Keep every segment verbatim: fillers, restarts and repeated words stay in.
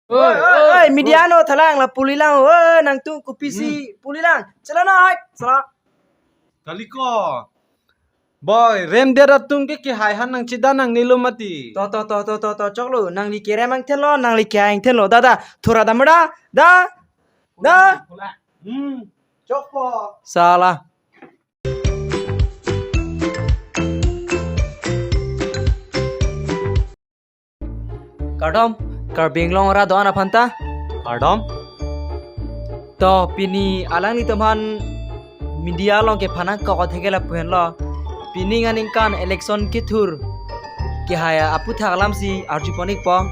Oi, oi, oi, media no thalang la pulilang, oi, nangtum kopisi pulilang. Chala na, hai, chala. Kaliko. Boy, remdet atum ke kehai han nangchida nangnelo mati. To, to, to, to, to, to, choklo, nangli kerem angthenlo, nangli kehai angthenlo, da, da, thura damra, da, da. Hmm, chokpo. Sala. Kardom, Karbi Anglong arat do-an aphanta. Kardom. To, pini alanglitum aphan media along kephan nangkok atheke lapu henlo. Pining aningkan election kethur kehai aphuthak alamsi arjupon ikpo.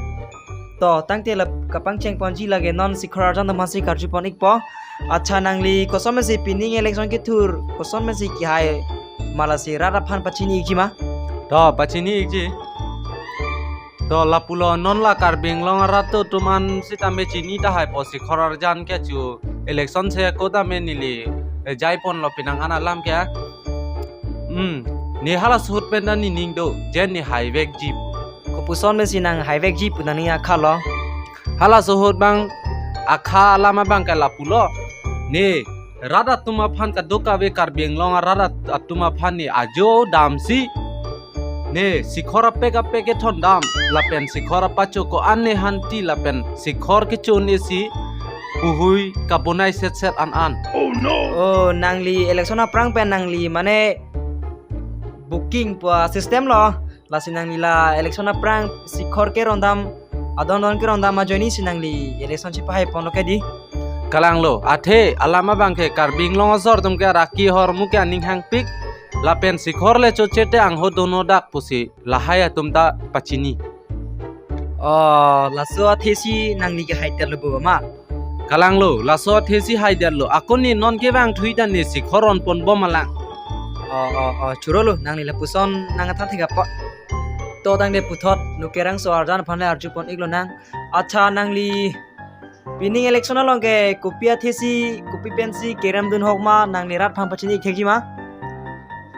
To, tangte la kapangcheng ponji lake non Sikhor Arjan atum aphansi karjupon ikpo. Accha, nangli kosonsi pining election kethur kosonsi kehai ma lasi rat aphan pachini ikji ma? To, pachini ikji. To, lapulo, non la Karbi Anglong arat atum an sitame chini tahai po Sikhor Arjan ke chu election se ako tame neli, eh, jaiponlo penang an alam ke. Hmm, ne hala suhut pen ta ne ning do, jen ne haivekji. Kopuson pensi nang haivekji pu nangning akha lo? Hala suhut abang akha alam abang ke lapulo. Ne rat atum aphan kadokave Karbi Anglong arat at-, atum aphan ne ajo damsi, ne Sikhor apek apek kethondam, lapen Sikhor apacho ko-an ne hanti, lapen Sikhor kecho-un-esi puhui kabonai setset an an. Oh, nangli election aphrang pen nangli mane booking pu system lo. Lasi nangli la election aphrang Sikhor kerondam, adon don kerondam ajoinesi nangli election chepahaiponlo ke di? Kalanglo, athe alam abang ke Karbi Anglong asor atum ke araki ahormu ke aning hangpik, lapen Sikhor le chochete angho dono dak pusi lahai atum ta pachini. Oh, laso athesi nangli kehai detlo bo ma? Kalanglo, laso athesi haidetlo. Ako ne non kevang thui ta ne Sikhor ronponbom alang. Oh, oh, oh, churolo, nangli lapuson nang athan thek apot. To tangte puthot, Nokerangso Arjan aphan le arjupon iklonang. Accha, nangli pining election along ke kopi athesi, kopi pensi keremdun hok ma, nangli rat aphan pachini ikthekji ma?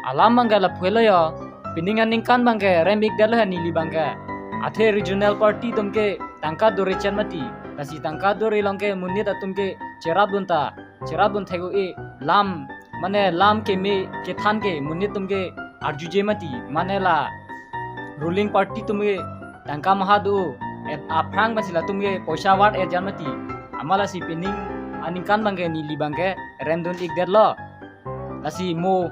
Alam abang ke lapu helo yo, pining aningkan abang ke rem ikdetlo he neli abang ke. Athe regional party atum ke tangka dore chen mati. Lasi tangka dore along ke monit atum ke cherapdun ta, cherapdun thek-o-e, lam, mane lam keme kethan ke monit atum ke arjuje mati, mane la ruling party atum ke tangka maha do, et aphrang pensi latum ke poisa vard et jan mati. Amat lasi pining aningkan abang ke neli abang ke remdun ikdetlo. Lasi mo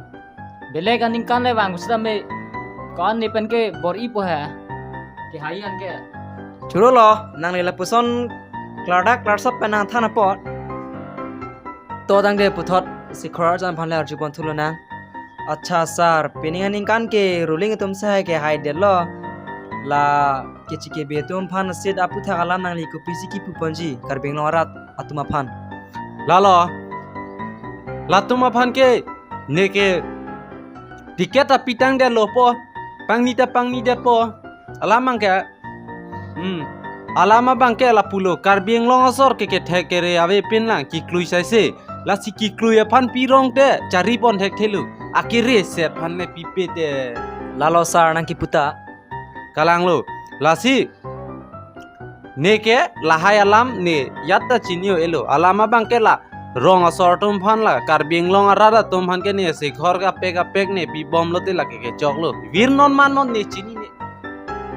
belek aningkan le vang pusitame ko-an ne pen ke bor-ipo he. Kehai an ke. Churolo, nangli lapuson klardak klarsap pen nang than apot. To tangte puthot Sikhor Arjan aphan le arjupon thulonang. Accha sir, pining aningkan ke ruling atum se hai kehaidetlo. La kechikebe atum aphan seat aphuthak alam nangli kopisi kipuponji Karbi Anglong arat atum aphan? Lalo, latum aphan ke neke ticket ta pitangdetlo po, pangni ta pangnidetpo. Alam abang ke, hmm, alam abang ke lapulo, Karbi Anglong asor ke kethek kere avepin lang, kiklui saise. Lasi kiklui aphan pirong te charipon thekthelo, akere se aphan ne pipe te. Lalo sir, nang kipu ta. Kalanglo, lasi neke lahai alam ne jat ta chini-o-elo. Alam abang ke la rong asor atum aphan, la Karbi Anglong arat atum aphan ke ne Sikhor kapek kapek ne pibomlo te lake kechoklo. Vir non ma non ne chinine.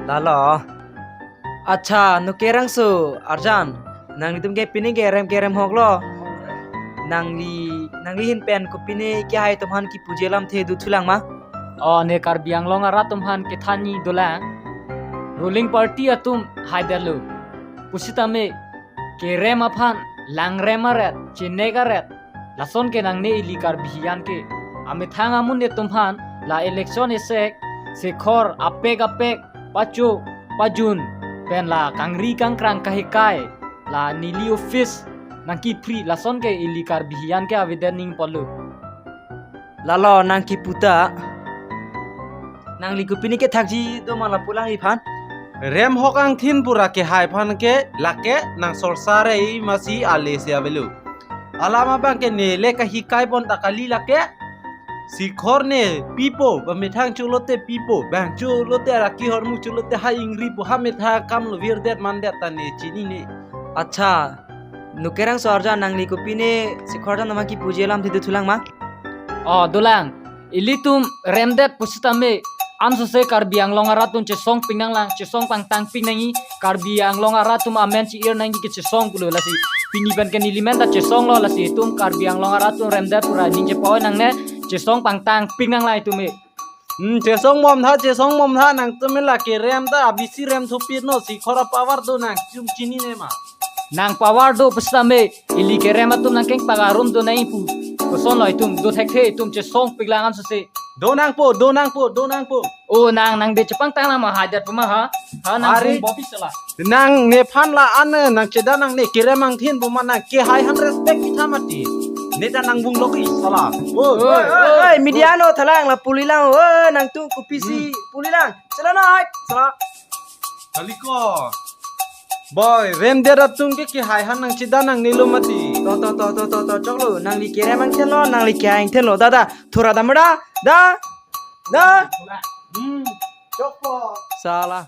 Lalo. Accha, Nokerangso Arjan, nanglitum ke pining kerem kerem hoklo. Nangli, nangli ahin pen kopine kehai atum aphan kipuje alamthe do thulang ma? Oh, ne Karbi Anglong arat atum aphan kethanji dolang. Ruling party atum haidetlo pusitame kerem aphan langrem aret, chenek aret, lason ke nangne ili Karbi hiyan ke. Amethang amonit atum aphan la election esek Sikhor apek apek pacho pajun pen la kangri kangkrang kahikai, la neli office nangkiphri, lason ke ili Karbi hiyan ke avedet ning polo. Lalo nang kipu ta. Nangli kopine kethakji do ma lapu alangliphan? Rem hok angthin pura kehai aphan ke lake nang sorsa re-i masi ale se avelo. Alam abang ke ne le kahikai pon ta kali lake. Sikhor ne pipo, ba methang cholote pipo, bang cholote araki ahormu cholote ha ingripo, ha methang akam lo virdet mandet ta ne chinine. Accha, Nukerangso arjan, nangli kopine Sikhor arjan nama kipuji alam thi dothulang ma? Oh, dolang. Ilitum remdet pusitame ansose Karbi Anglong arat atum chesongpik nanglang, chesong pangtangpik nangji, Karbi Anglong arat atum amen chi-ir nangji kechesong pulo lasi. Pini pen ke neli men ta chesonglo lasi itum Karbi Anglong arat atum remdet pura ningje poi nangne, chesong pangtangpik nanglang itum e. Hmm, chesong bomtha, chesong bomtha, nangtum la kerem ta abisi rem thupit no, Sikhor a-power do nangtum chinine ma? Nang power do pusitame, ili kerem atum nangkeng pagarum do nang ipu. Kosonlo itum, do thekthe itum chesongpik lang ansose. Do nangpo, do nangpo, do nangpo. O nang, nang de chepangtang lang ma hajar puma ha? Ha nang Ari. Bung bobi sala. Nang nephan la an nang cheda nangne kerem angthin puma nang kehai han respect pitha mati. Ne ta nang bung logi sala. O, Oi, oi, oi, oi, oi. Media no thalang la pulilang, oi, nangtum kopisi Hmm. pulilang. Sala na, hai, sala. Kaliko. Boy, remdet atum ke kehai han nang cheda nangnelo mati. To, to, to, to, to, to, choklo, nangli kerem angthinlo, nangli kehai angthinlo, da, da, thura damra, da, da. Hmm. Chokpo. Sala.